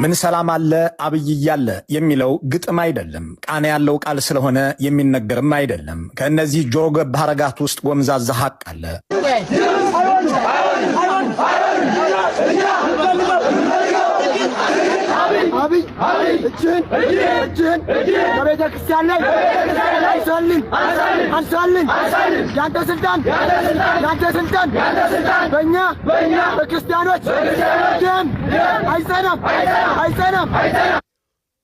ምን ሰላም አለ አብይ እያለ የሚለው ግጥም አይደለም፣ ቃና ያለው ቃል ስለሆነ የሚነገርም አይደለም። ከእነዚህ ጆሮ ገብ ሐረጋት ውስጥ ወምዛዛ ሐቅ አለ። አብይ እጅህን እጅህን ከቤተ ክርስቲያን ላይ አንሳልን አንሳልን። ያንተ ስልጣን ያንተ ስልጣን በእኛ በክርስቲያኖች ደም አይጸናም አይጸናም።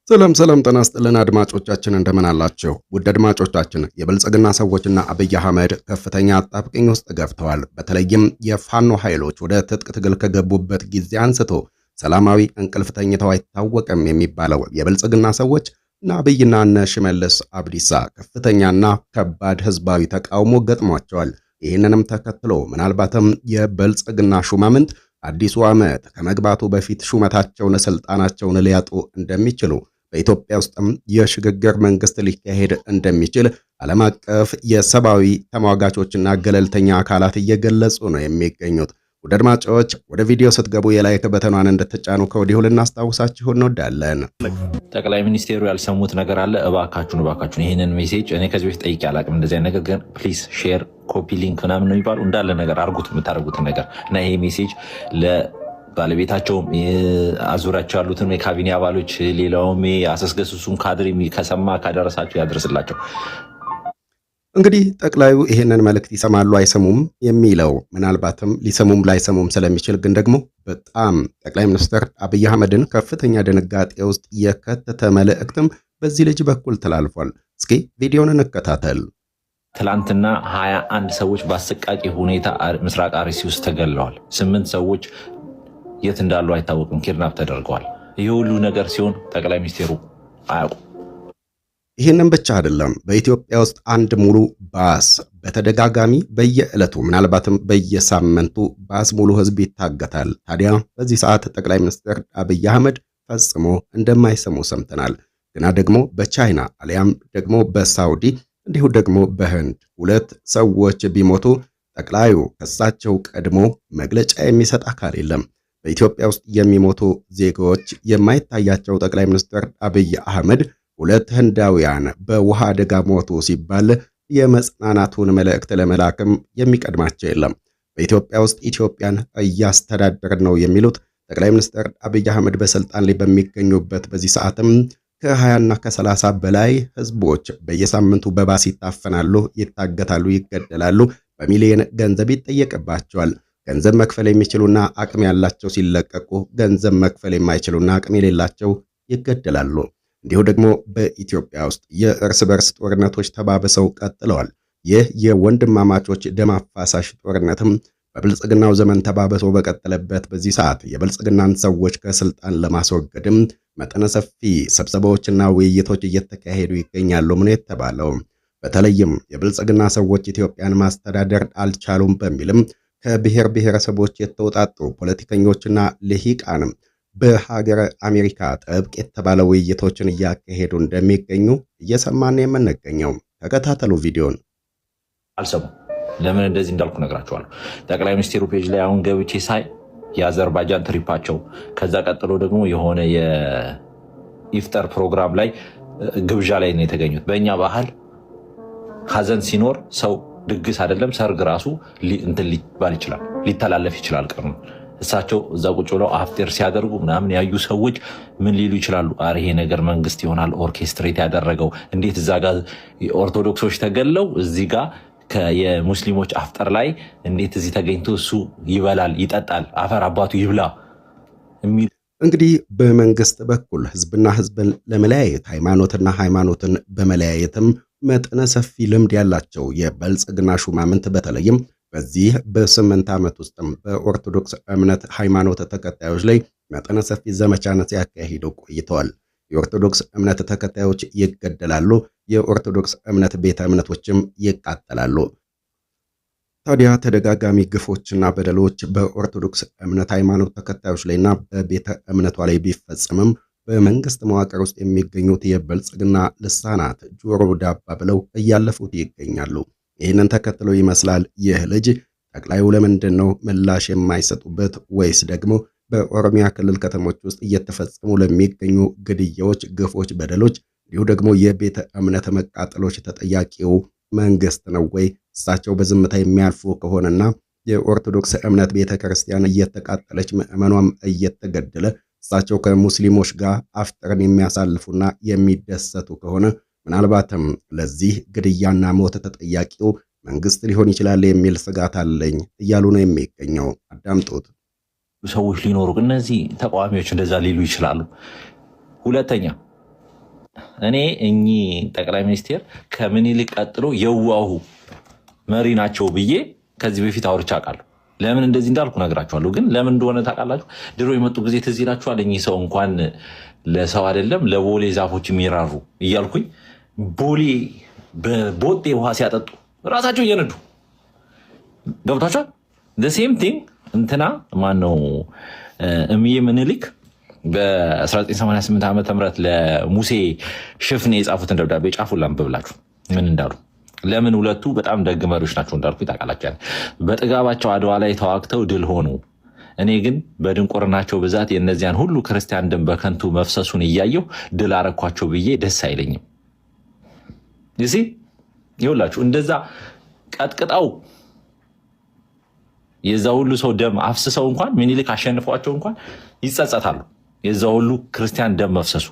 ሰላም ሰላም፣ ጤና ይስጥልን አድማጮቻችን፣ እንደምን አላችሁ? ውድ አድማጮቻችን፣ የብልጽግና ሰዎችና አብይ አህመድ ከፍተኛ አጣብቂኝ ውስጥ ገብተዋል። በተለይም የፋኖ ኃይሎች ወደ ትጥቅ ትግል ከገቡበት ጊዜ አንስቶ ሰላማዊ እንቅልፍ ተኝተው አይታወቅም የሚባለው የብልጽግና ሰዎች እና አብይና እነ ሽመልስ አብዲሳ ከፍተኛና ከባድ ህዝባዊ ተቃውሞ ገጥሟቸዋል። ይህንንም ተከትሎ ምናልባትም የብልጽግና ሹማምንት አዲሱ ዓመት ከመግባቱ በፊት ሹመታቸውን፣ ስልጣናቸውን ሊያጡ እንደሚችሉ፣ በኢትዮጵያ ውስጥም የሽግግር መንግስት ሊካሄድ እንደሚችል ዓለም አቀፍ የሰብአዊ ተሟጋቾችና ገለልተኛ አካላት እየገለጹ ነው የሚገኙት። ውድ አድማጮች፣ ወደ ቪዲዮ ስትገቡ የ like button ኗን እንድትጫኑ ከወዲሁ ልናስታውሳችሁ እንወዳለን። ጠቅላይ ሚኒስቴሩ ያልሰሙት ነገር አለ። እባካችሁን እባካችሁን ይህንን message፣ እኔ ከዚህ በፊት ጠይቄ አላውቅም እንደዚህ አይነት ነገር፣ ግን please share፣ copy link ምናምን ነው የሚባሉ እንዳለ ነገር አርጉት፣ የምታደርጉትን ነገር። እና ይሄ message ለባለቤታቸውም፣ አዙሪያቸው ያሉትን የካቢኔ አባሎች፣ ሌላውም አሰስገሱሱም ካድሬ ከሰማ ካደረሳቸው ያደርስላቸው። እንግዲህ ጠቅላዩ ይህንን መልእክት ይሰማሉ አይሰሙም የሚለው ምናልባትም ሊሰሙም ላይሰሙም ስለሚችል፣ ግን ደግሞ በጣም ጠቅላይ ሚኒስትር አብይ አህመድን ከፍተኛ ድንጋጤ ውስጥ የከተተ መልእክትም በዚህ ልጅ በኩል ተላልፏል። እስኪ ቪዲዮን እንከታተል። ትላንትና 21 ሰዎች በአሰቃቂ ሁኔታ ምስራቅ አርሲ ውስጥ ተገለዋል። 8 ሰዎች የት እንዳሉ አይታወቅም፣ kidnap ተደርገዋል። ይህ ሁሉ ነገር ሲሆን ጠቅላይ ሚኒስቴሩ አያውቁም። ይህንን ብቻ አይደለም። በኢትዮጵያ ውስጥ አንድ ሙሉ ባስ በተደጋጋሚ በየዕለቱ፣ ምናልባትም በየሳምንቱ ባስ ሙሉ ህዝብ ይታገታል። ታዲያ በዚህ ሰዓት ጠቅላይ ሚኒስትር አብይ አህመድ ፈጽሞ እንደማይሰሙ ሰምተናል። ግና ደግሞ በቻይና አሊያም ደግሞ በሳውዲ፣ እንዲሁ ደግሞ በህንድ 2 ሰዎች ቢሞቱ ጠቅላዩ ከሳቸው ቀድሞ መግለጫ የሚሰጥ አካል የለም። በኢትዮጵያ ውስጥ የሚሞቱ ዜጎች የማይታያቸው ጠቅላይ ሚኒስትር አብይ አህመድ 2 ህንዳውያን በውሃ አደጋ ሞቱ ሲባል የመጽናናቱን መልእክት ለመላክም የሚቀድማቸው የለም። በኢትዮጵያ ውስጥ ኢትዮጵያን እያስተዳደርን ነው የሚሉት ጠቅላይ ሚኒስትር አብይ አህመድ በስልጣን ላይ በሚገኙበት በዚህ ሰዓትም ከ20 እና ከ30 በላይ ህዝቦች በየሳምንቱ በባስ ይታፈናሉ፣ ይታገታሉ፣ ይገደላሉ፣ በሚሊዮን ገንዘብ ይጠየቅባቸዋል። ገንዘብ መክፈል የሚችሉና አቅም ያላቸው ሲለቀቁ፣ ገንዘብ መክፈል የማይችሉና አቅም የሌላቸው ይገደላሉ። እንዲሁ ደግሞ በኢትዮጵያ ውስጥ የእርስ በርስ ጦርነቶች ተባብሰው ቀጥለዋል። ይህ የወንድማማቾች ደም አፋሳሽ ጦርነትም በብልጽግናው ዘመን ተባብሶ በቀጠለበት በዚህ ሰዓት የብልጽግናን ሰዎች ከስልጣን ለማስወገድም መጠነ ሰፊ ስብሰባዎችና ውይይቶች እየተካሄዱ ይገኛሉ ምን የተባለው። በተለይም የብልጽግና ሰዎች ኢትዮጵያን ማስተዳደር አልቻሉም በሚልም ከብሔር ብሔረሰቦች የተውጣጡ ፖለቲከኞችና ልሂቃንም በሀገረ አሜሪካ ጥብቅ የተባለ ውይይቶችን እያካሄዱ እንደሚገኙ እየሰማን የምንገኘው። ተከታተሉ ቪዲዮን። አልሰሙም። ለምን እንደዚህ እንዳልኩ ነግራቸዋለሁ። ጠቅላይ ሚኒስቴሩ page ላይ አሁን ገብቼ ሳይ የአዘርባይጃን trip ኣቸው፣ ከዛ ቀጥሎ ደግሞ የሆነ የኢፍጠር ፕሮግራም ላይ ግብዣ ላይ ነው የተገኙት። በእኛ ባህል ሀዘን ሲኖር ሰው ድግስ አይደለም ሰርግ ራሱ እንትን ሊባል ይችላል፣ ሊተላለፍ ይችላል ቀኑ። እሳቸው እዛ ቁጭ ብለው አፍጤር ሲያደርጉ ምናምን ያዩ ሰዎች ምን ሊሉ ይችላሉ? አረ ይሄ ነገር መንግስት ይሆናል orchestrate ያደረገው፣ እንዴት እዛ ጋር ኦርቶዶክሶች ተገለው እዚህ ጋር የሙስሊሞች አፍጠር ላይ እንዴት እዚህ ተገኝቶ እሱ ይበላል ይጠጣል፣ አፈር አባቱ ይብላ የሚል። እንግዲህ በመንግስት በኩል ህዝብና ህዝብን ለመለያየት፣ ሃይማኖትና ሃይማኖትን በመለያየትም መጠነ ሰፊ ልምድ ያላቸው የብልጽግና ሹማምንት በተለይም በዚህ በ8 ዓመት ውስጥም በኦርቶዶክስ እምነት ሃይማኖት ተከታዮች ላይ መጠነ ሰፊ ዘመቻን ሲያካሂዱ ቆይተዋል። የኦርቶዶክስ እምነት ተከታዮች ይገደላሉ፣ የኦርቶዶክስ እምነት ቤተ እምነቶችም ይቃጠላሉ። ታዲያ ተደጋጋሚ ግፎችና በደሎች በኦርቶዶክስ እምነት ሃይማኖት ተከታዮች ላይና በቤተ እምነቷ ላይ ቢፈጸምም በመንግስት መዋቅር ውስጥ የሚገኙት የብልጽግና ልሳናት ጆሮ ዳባ ብለው እያለፉት ይገኛሉ። ይህንን ተከትሎ ይመስላል ይህ ልጅ ጠቅላዩ ለምንድን ነው ምላሽ የማይሰጡበት ወይስ ደግሞ በኦሮሚያ ክልል ከተሞች ውስጥ እየተፈጸሙ ለሚገኙ ግድያዎች፣ ግፎች፣ በደሎች እንዲሁ ደግሞ የቤተ እምነት መቃጠሎች ተጠያቂው መንግስት ነው ወይ? እሳቸው በዝምታ የሚያልፉ ከሆነና የኦርቶዶክስ እምነት ቤተ ክርስቲያን እየተቃጠለች ምዕመኗም እየተገደለ እሳቸው ከሙስሊሞች ጋር አፍጥርን የሚያሳልፉና የሚደሰቱ ከሆነ ምናልባትም ለዚህ ግድያና ሞት ተጠያቂው መንግስት ሊሆን ይችላል የሚል ስጋት አለኝ እያሉ ነው የሚገኘው። አዳምጡት። ሰዎች ሊኖሩ እነዚህ ተቃዋሚዎች እንደዛ ሊሉ ይችላሉ። ሁለተኛ እኔ እኚህ ጠቅላይ ሚኒስቴር ከምኒልክ ቀጥሎ የዋሁ መሪ ናቸው ብዬ ከዚህ በፊት አውርቼ አውቃለሁ። ለምን እንደዚህ እንዳልኩ እነግራችኋለሁ። ግን ለምን እንደሆነ ታውቃላችሁ? ድሮ የመጡ ጊዜ ትዝ ይላችኋል። እኚህ ሰው እንኳን ለሰው አይደለም ለቦሌ ዛፎች የሚራሩ እያልኩኝ ቦሌ በቦጤ ውሃ ሲያጠጡ ራሳቸው እየነዱ ገብቷቸዋል። Same thing እንትና ማነው እምዬ ምኒልክ በ1988 ዓ ም ለሙሴ ሽፍኔ የጻፉትን ደብዳቤ ጫፉን ላንብብላችሁ ምን እንዳሉ። ለምን ሁለቱ በጣም ደግ መሪዎች ናቸው እንዳልኩ ታውቃላችሁ። በጥጋባቸው አድዋ ላይ ተዋግተው ድል ሆኑ። እኔ ግን በድንቁርናቸው ብዛት የእነዚያን ሁሉ ክርስቲያን ደም በከንቱ መፍሰሱን እያየሁ ድል አረኳቸው ብዬ ደስ አይለኝም። You see፣ ይኸውላችሁ እንደዛ ቀጥቅጠው የዛ ሁሉ ሰው ደም አፍስሰው እንኳን ምኒልክ አሸንፏቸው እንኳን ይጸጸታሉ። የዛ ሁሉ ክርስቲያን ደም መፍሰሱ።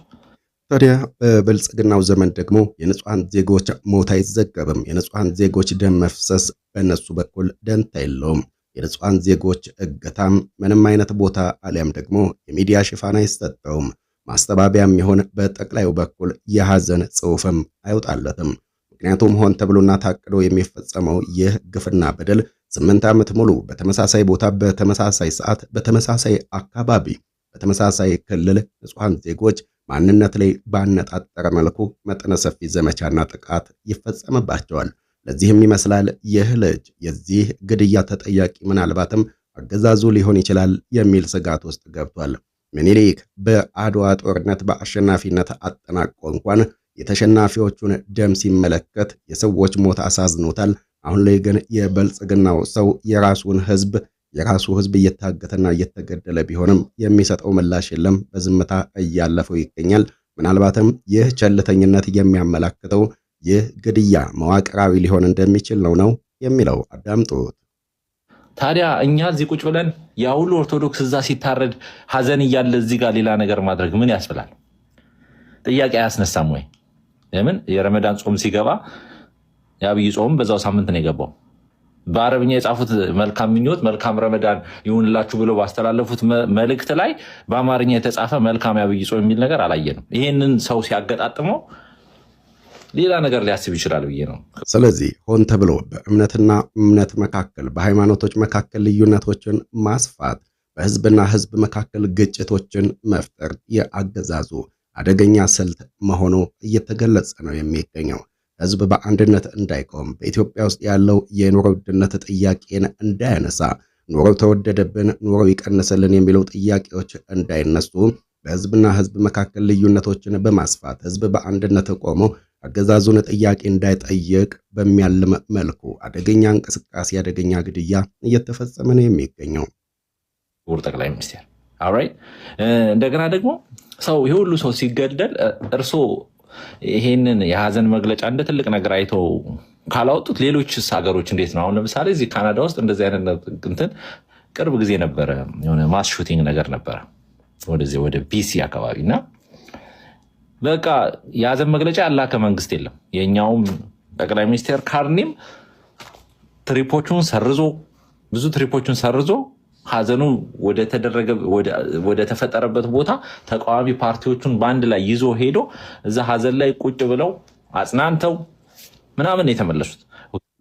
ታዲያ በብልጽግናው ዘመን ደግሞ የንጹሐን ዜጎች ሞት አይዘገብም። የንጹሐን ዜጎች ደም መፍሰስ በእነሱ በኩል ደንታ የለውም። የንጹሐን ዜጎች እገታም ምንም አይነት ቦታ አሊያም ደግሞ የሚዲያ ሽፋን አይሰጠውም። ማስተባበያም ይሆን በጠቅላዩ በኩል የሐዘን ጽሑፍም አይወጣለትም። ምክንያቱም ሆን ተብሎና ታቅዶ የሚፈጸመው ይህ ግፍና በደል 8 ዓመት ሙሉ በተመሳሳይ ቦታ፣ በተመሳሳይ ሰዓት፣ በተመሳሳይ አካባቢ፣ በተመሳሳይ ክልል ንጹሐን ዜጎች ማንነት ላይ ባነጣጠረ መልኩ መጠነ ሰፊ ዘመቻና ጥቃት ይፈጸምባቸዋል። ለዚህም ይመስላል ይህ ልጅ የዚህ ግድያ ተጠያቂ ምናልባትም አገዛዙ ሊሆን ይችላል የሚል ስጋት ውስጥ ገብቷል። ምኒልክ በአድዋ ጦርነት በአሸናፊነት አጠናቆ እንኳን የተሸናፊዎቹን ደም ሲመለከት የሰዎች ሞት አሳዝኖታል። አሁን ላይ ግን የብልጽግናው ሰው የራሱን ህዝብ የራሱ ህዝብ እየታገተና እየተገደለ ቢሆንም የሚሰጠው ምላሽ የለም። በዝምታ እያለፈው ይገኛል። ምናልባትም ይህ ቸልተኝነት የሚያመላክተው ይህ ግድያ መዋቅራዊ ሊሆን እንደሚችል ነው የሚለው። አዳምጡት። ታዲያ እኛ እዚህ ቁጭ ብለን ያ ሁሉ ኦርቶዶክስ እዛ ሲታረድ ሀዘን እያለ እዚህ ጋር ሌላ ነገር ማድረግ ምን ያስብላል? ጥያቄ አያስነሳም ወይ? ለምን የረመዳን ጾም ሲገባ የአብይ ጾም በዛው ሳምንት ነው የገባው። በአረብኛ የጻፉት መልካም ምኞት መልካም ረመዳን ይሁንላችሁ ብለው ባስተላለፉት መልእክት ላይ በአማርኛ የተጻፈ መልካም የአብይ ጾም የሚል ነገር አላየንም። ይሄንን ሰው ሲያገጣጥመው ሌላ ነገር ሊያስብ ይችላል ብዬ ነው። ስለዚህ ሆን ተብሎ በእምነትና እምነት መካከል፣ በሃይማኖቶች መካከል ልዩነቶችን ማስፋት፣ በህዝብና ህዝብ መካከል ግጭቶችን መፍጠር የአገዛዙ አደገኛ ስልት መሆኑ እየተገለጸ ነው የሚገኘው። ህዝብ በአንድነት እንዳይቆም፣ በኢትዮጵያ ውስጥ ያለው የኑሮ ውድነት ጥያቄን እንዳያነሳ፣ ኑሮ ተወደደብን፣ ኑሮ ይቀንስልን የሚለው ጥያቄዎች እንዳይነሱ በህዝብና ህዝብ መካከል ልዩነቶችን በማስፋት ህዝብ በአንድነት ቆሞ አገዛዙን ጥያቄ እንዳይጠይቅ በሚያልም መልኩ አደገኛ እንቅስቃሴ፣ አደገኛ ግድያ እየተፈጸመ ነው የሚገኘው። ክቡር ጠቅላይ ሚኒስቴር፣ alright። እንደገና ደግሞ ሰው ይህ ሁሉ ሰው ሲገደል እርሶ ይሄንን የሀዘን መግለጫ እንደ ትልቅ ነገር አይተው ካላወጡት ሌሎችስ ሀገሮች እንዴት ነው? አሁን ለምሳሌ እዚህ ካናዳ ውስጥ እንደዚህ አይነት እንትን ቅርብ ጊዜ ነበረ፣ የሆነ mass shooting ነገር ነበረ ወደዚህ ወደ BC አካባቢ እና በቃ የሀዘን መግለጫ ያላከ መንግስት የለም። የእኛውም ጠቅላይ ሚኒስቴር ካርኒም trip ኦቹን ሰርዞ፣ ብዙ trip ኦቹን ሰርዞ ሀዘኑ ወደ ተፈጠረበት ቦታ ተቃዋሚ ፓርቲዎቹን በአንድ ላይ ይዞ ሄዶ እዛ ሀዘን ላይ ቁጭ ብለው አጽናንተው ምናምን የተመለሱት።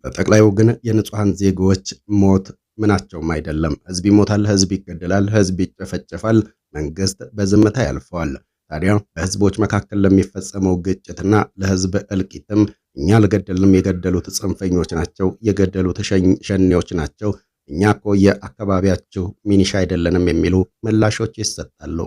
ለጠቅላዩ ግን የንጹሐን ዜጎች ሞት ምናቸውም አይደለም። ህዝብ ይሞታል፣ ህዝብ ይገደላል፣ ህዝብ ይጨፈጨፋል፣ መንግስት በዝምታ ያልፈዋል። ታዲያ በህዝቦች መካከል ለሚፈጸመው ግጭትና ለህዝብ እልቂትም እኛ አልገደልንም፣ የገደሉት ጽንፈኞች ናቸው፣ የገደሉት ሸኔዎች ናቸው፣ እኛ እኮ የአካባቢያችሁ ሚኒሻ አይደለንም የሚሉ ምላሾች ይሰጣሉ።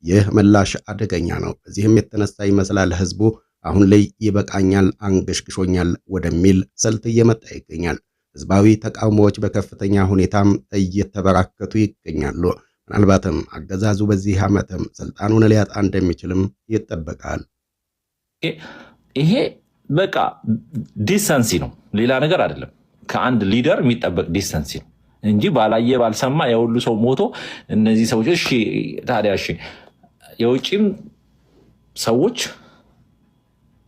ይህ ምላሽ አደገኛ ነው። በዚህም የተነሳ ይመስላል ህዝቡ አሁን ላይ ይበቃኛል፣ አንገሽግሾኛል ወደሚል ስልት እየመጣ ይገኛል። ህዝባዊ ተቃውሞዎች በከፍተኛ ሁኔታም እየተበራከቱ ይገኛሉ። ምናልባትም አገዛዙ በዚህ ዓመትም ስልጣኑን ሊያጣ እንደሚችልም ይጠበቃል። ይሄ በቃ decency ነው፣ ሌላ ነገር አይደለም። ከአንድ leader የሚጠበቅ decency ነው እንጂ ባላየ ባልሰማ የሁሉ ሰው ሞቶ እነዚህ ሰዎች እሺ፣ ታዲያ እሺ፣ የውጭም ሰዎች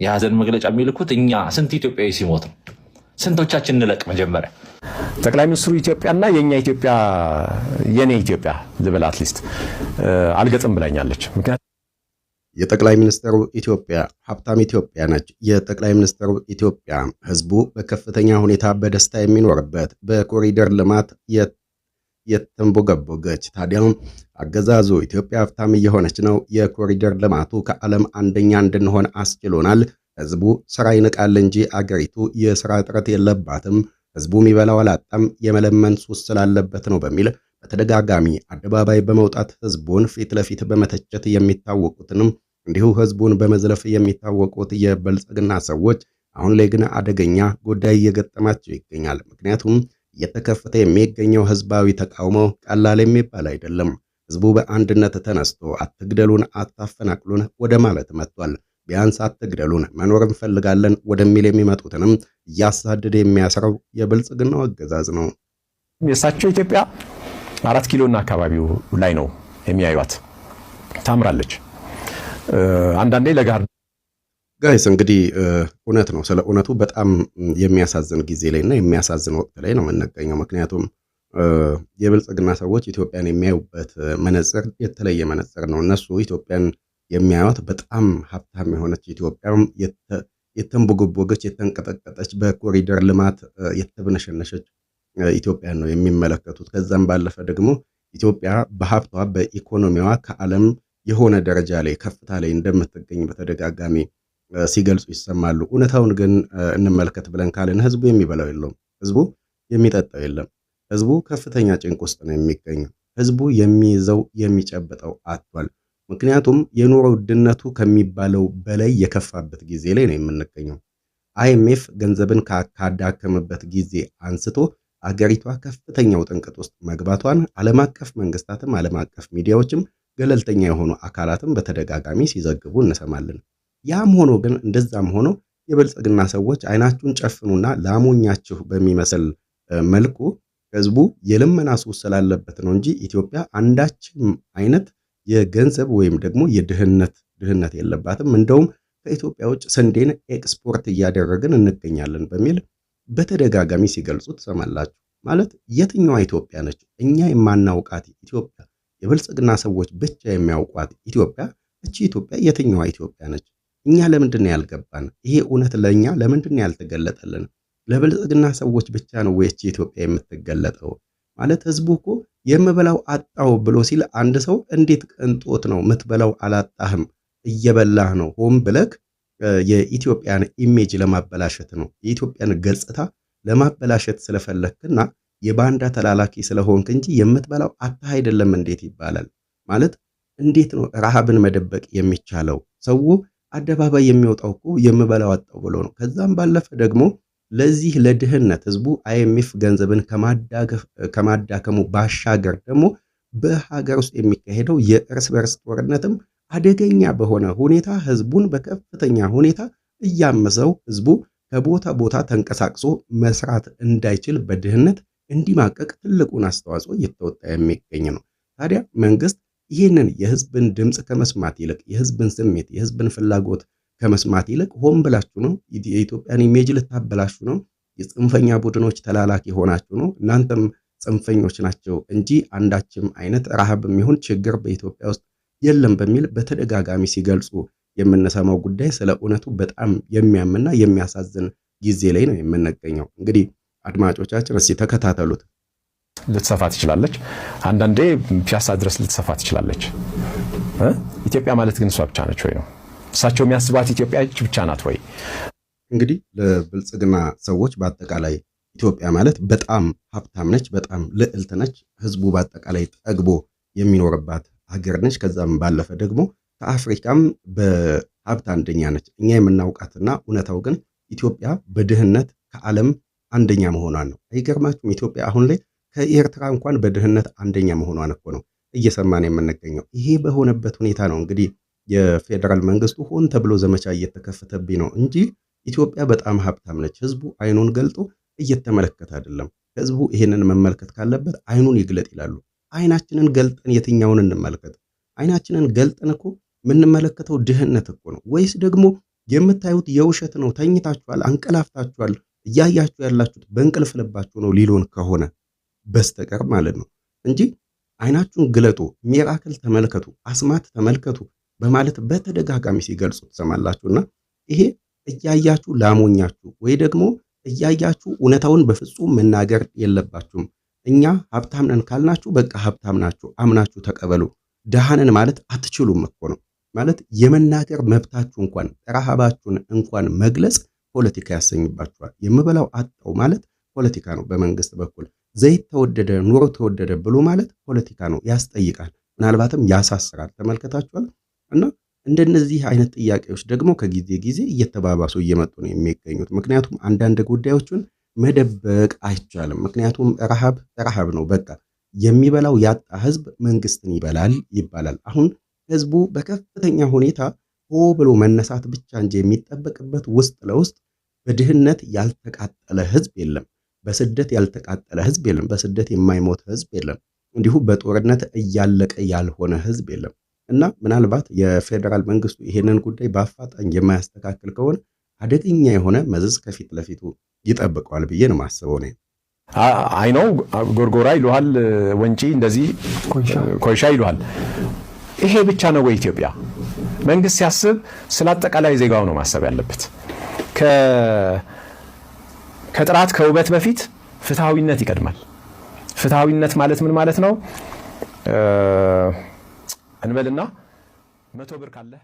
የሀዘን መግለጫ የሚልኩት እኛ ስንት ኢትዮጵያዊ ሲሞት ነው። ስንቶቻችን እንለቅ መጀመሪያ። ጠቅላይ ሚኒስትሩ ኢትዮጵያና የእኛ ኢትዮጵያ፣ የኔ ኢትዮጵያ ልበል at least፣ አልገጥም ብላኛለች። ምክንያቱም የጠቅላይ ሚኒስትሩ ኢትዮጵያ ሀብታም ኢትዮጵያ ነች። የጠቅላይ ሚኒስትሩ ኢትዮጵያ ህዝቡ በከፍተኛ ሁኔታ በደስታ የሚኖርበት፣ በኮሪደር ልማት የተንቦገቦገች። ታዲያም አገዛዙ ኢትዮጵያ ሀብታም እየሆነች ነው፣ የኮሪደር ልማቱ ከዓለም አንደኛ እንድንሆን አስችሎናል፣ ህዝቡ ስራ ይንቃል እንጂ አገሪቱ የስራ እጥረት የለባትም፣ ህዝቡ የሚበላው አላጣም፣ የመለመን ሱስ ስላለበት ነው በሚል በተደጋጋሚ አደባባይ በመውጣት ህዝቡን ፊት ለፊት በመተቸት የሚታወቁትንም እንዲሁ ህዝቡን በመዝለፍ የሚታወቁት የብልጽግና ሰዎች አሁን ላይ ግን አደገኛ ጉዳይ እየገጠማቸው ይገኛል። ምክንያቱም እየተከፈተ የሚገኘው ህዝባዊ ተቃውሞ ቀላል የሚባል አይደለም። ህዝቡ በአንድነት ተነስቶ አትግደሉን፣ አታፈናቅሉን ወደ ማለት መጥቷል። ቢያንስ አትግደሉን፣ መኖር እንፈልጋለን ወደሚል የሚመጡትንም እያሳደደ የሚያስረው የብልጽግናው አገዛዝ ነው። የእሳቸው ኢትዮጵያ 4 ኪሎና አካባቢው ላይ ነው የሚያዩት። ታምራለች። አንዳንዴ ለጋር Guys፣ እንግዲህ እውነት ነው። ስለ እውነቱ በጣም የሚያሳዝን ጊዜ ላይ እና የሚያሳዝን ወቅት ላይ ነው የምንገኘው። ምክንያቱም የብልጽግና ሰዎች ኢትዮጵያን የሚያዩበት መነጽር የተለየ መነጽር ነው። እነሱ ኢትዮጵያን የሚያዩት በጣም ሀብታም የሆነች ኢትዮጵያ፣ የተንቦገቦገች፣ የተንቀጠቀጠች፣ በኮሪደር ልማት የተብነሸነሸች ኢትዮጵያን ነው የሚመለከቱት። ከዛም ባለፈ ደግሞ ኢትዮጵያ በሀብቷ፣ በኢኮኖሚዋ ከዓለም የሆነ ደረጃ ላይ፣ ከፍታ ላይ እንደምትገኝ በተደጋጋሚ ሲገልጹ ይሰማሉ። እውነታውን ግን እንመልከት ብለን ካልን ህዝቡ የሚበላው የለውም። ህዝቡ የሚጠጣው የለም። ህዝቡ ከፍተኛ ጭንቅ ውስጥ ነው የሚገኘው። ህዝቡ የሚይዘው የሚጨብጠው አጥቷል። ምክንያቱም የኑሮ ውድነቱ ከሚባለው በላይ የከፋበት ጊዜ ላይ ነው የምንገኘው። IMF ገንዘብን ካዳከመበት ጊዜ አንስቶ አገሪቷ ከፍተኛው ጥንቅጥ ውስጥ መግባቷን ዓለም አቀፍ መንግስታትም፣ ዓለም አቀፍ ሚዲያዎችም፣ ገለልተኛ የሆኑ አካላትም በተደጋጋሚ ሲዘግቡ እንሰማለን። ያም ሆኖ ግን፣ እንደዛም ሆኖ የብልጽግና ሰዎች አይናችሁን ጨፍኑና ላሞኛችሁ በሚመስል መልኩ ህዝቡ የልመና ሱስ ስላለበት ነው እንጂ ኢትዮጵያ አንዳችም አይነት የገንዘብ ወይም ደግሞ የድህነት ድህነት የለባትም። እንደውም ከኢትዮጵያ ውጭ ስንዴን ኤክስፖርት እያደረግን እንገኛለን በሚል በተደጋጋሚ ሲገልጹ ትሰማላችሁ። ማለት የትኛዋ ኢትዮጵያ ነች? እኛ የማናውቃት ኢትዮጵያ፣ የብልጽግና ሰዎች ብቻ የሚያውቋት ኢትዮጵያ፣ እቺ ኢትዮጵያ የትኛዋ ኢትዮጵያ ነች? እኛ ለምንድን ነው ያልገባን? ይሄ እውነት ለእኛ ለምንድን ነው ያልተገለጠልን? ለብልጽግና ሰዎች ብቻ ነው ወይ እቺ ኢትዮጵያ የምትገለጠው? ማለት ህዝቡ እኮ የምበላው አጣው ብሎ ሲል አንድ ሰው እንዴት ቅንጦት ነው? ምትበላው አላጣህም፣ እየበላህ ነው። ሆን ብለክ የኢትዮጵያን image ለማበላሸት ነው። የኢትዮጵያን ገጽታ ለማበላሸት ስለፈለክና የባንዳ ተላላኪ ስለሆንክ እንጂ የምትበላው አጥተህ አይደለም እንዴት ይባላል? ማለት እንዴት ነው ረሃብን መደበቅ የሚቻለው? ሰው አደባባይ የሚወጣው እኮ የምበላው አጣው ብሎ ነው። ከዛም ባለፈ ደግሞ ለዚህ ለድህነት ህዝቡ IMF ገንዘብን ከማዳከሙ ባሻገር ደግሞ በሀገር ውስጥ የሚካሄደው የእርስ በርስ ጦርነትም አደገኛ በሆነ ሁኔታ ህዝቡን በከፍተኛ ሁኔታ እያመሰው፣ ህዝቡ ከቦታ ቦታ ተንቀሳቅሶ መስራት እንዳይችል፣ በድህነት እንዲማቀቅ ትልቁን አስተዋጽኦ እየተወጣ የሚገኝ ነው። ታዲያ መንግስት ይህንን የህዝብን ድምፅ ከመስማት ይልቅ፣ የህዝብን ስሜት፣ የህዝብን ፍላጎት ከመስማት ይልቅ ሆን ብላችሁ ነው፣ የኢትዮጵያን image ልታበላሹ ነው፣ የጽንፈኛ ቡድኖች ተላላኪ ሆናችሁ ነው፣ እናንተም ጽንፈኞች ናቸው እንጂ አንዳችም አይነት ረሃብም ይሁን ችግር በኢትዮጵያ ውስጥ የለም በሚል በተደጋጋሚ ሲገልጹ የምንሰማው ጉዳይ ስለ እውነቱ በጣም የሚያምና የሚያሳዝን ጊዜ ላይ ነው የምንገኘው። እንግዲህ አድማጮቻችን እስቲ ተከታተሉት። ልትሰፋ ትችላለች። አንዳንዴ ፒያሳ ድረስ ልትሰፋ ትችላለች። ኢትዮጵያ ማለት ግን እሷ ብቻ ነች ወይ ነው? እሳቸው የሚያስባት ኢትዮጵያ ብቻ ናት ወይ? እንግዲህ ለብልጽግና ሰዎች በአጠቃላይ ኢትዮጵያ ማለት በጣም ሀብታም ነች፣ በጣም ልዕልት ነች። ህዝቡ በአጠቃላይ ጠግቦ የሚኖርባት ሀገር ነች። ከዛም ባለፈ ደግሞ ከአፍሪካም በሀብት አንደኛ ነች። እኛ የምናውቃትና እውነታው ግን ኢትዮጵያ በድህነት ከዓለም አንደኛ መሆኗን ነው። አይገርማችሁም? ኢትዮጵያ አሁን ላይ ከኤርትራ እንኳን በድህነት አንደኛ መሆኗን እኮ ነው። እየሰማን የምንገኘው። ይሄ በሆነበት ሁኔታ ነው እንግዲህ የፌዴራል መንግስቱ ሆን ተብሎ ዘመቻ እየተከፈተብኝ ነው እንጂ ኢትዮጵያ በጣም ሀብታም ነች። ህዝቡ አይኑን ገልጦ እየተመለከተ አይደለም። ህዝቡ ይሄንን መመልከት ካለበት አይኑን ይግለጥ ይላሉ። አይናችንን ገልጠን የትኛውን እንመልከት? አይናችንን ገልጠን እኮ የምንመለከተው ድህነት እኮ ነው። ወይስ ደግሞ የምታዩት የውሸት ነው? ተኝታችኋል፣ አንቀላፍታችኋል፣ እያያችሁ ያላችሁት በእንቅልፍ ልባችሁ ነው ሊሉን ከሆነ በስተቀር ማለት ነው እንጂ አይናችሁን ግለጡ፣ miracle ተመልከቱ፣ አስማት ተመልከቱ በማለት በተደጋጋሚ ሲገልጹ ትሰማላችሁና ይሄ እያያችሁ ላሞኛችሁ ወይ ደግሞ እያያችሁ እውነታውን በፍጹም መናገር የለባችሁም። እኛ ሀብታም ነን ካልናችሁ በቃ ሀብታም ናችሁ፣ አምናችሁ ተቀበሉ። ድሃ ነን ማለት አትችሉም እኮ ነው። ማለት የመናገር መብታችሁ እንኳን ረሃባችሁን እንኳን መግለጽ ፖለቲካ ያሰኝባችኋል። የምበላው አጣው ማለት ፖለቲካ ነው። በመንግስት በኩል ዘይት ተወደደ፣ ኑሮ ተወደደ ብሎ ማለት ፖለቲካ ነው፣ ያስጠይቃል፣ ምናልባትም ያሳስራል። ተመልከታችኋል። እና እንደነዚህ አይነት ጥያቄዎች ደግሞ ከጊዜ ጊዜ እየተባባሱ እየመጡ ነው የሚገኙት። ምክንያቱም አንዳንድ ጉዳዮችን መደበቅ አይቻልም። ምክንያቱም ረሃብ ረሃብ ነው። በቃ የሚበላው ያጣ ህዝብ መንግስትን ይበላል ይባላል። አሁን ህዝቡ በከፍተኛ ሁኔታ ሆ ብሎ መነሳት ብቻ እንጂ የሚጠበቅበት ውስጥ ለውስጥ በድህነት ያልተቃጠለ ህዝብ የለም። በስደት ያልተቃጠለ ህዝብ የለም። በስደት የማይሞት ህዝብ የለም። እንዲሁ በጦርነት እያለቀ ያልሆነ ህዝብ የለም። እና ምናልባት የፌዴራል መንግስቱ ይሄንን ጉዳይ በአፋጣኝ የማያስተካክል ከሆነ አደገኛ የሆነ መዘዝ ከፊት ለፊቱ ይጠብቀዋል ብዬ ነው የማስበው እኔ። አይነው ጎርጎራ ይሉሃል፣ ወንጪ እንደዚህ ኮይሻ ይሉሃል። ይሄ ብቻ ነው ወይ ኢትዮጵያ? መንግስት ሲያስብ ስለ አጠቃላይ ዜጋው ነው ማሰብ ያለበት። ከጥራት ከውበት በፊት ፍትሐዊነት ይቀድማል። ፍትሐዊነት ማለት ምን ማለት ነው? እንበልና 100 ብር ካለህ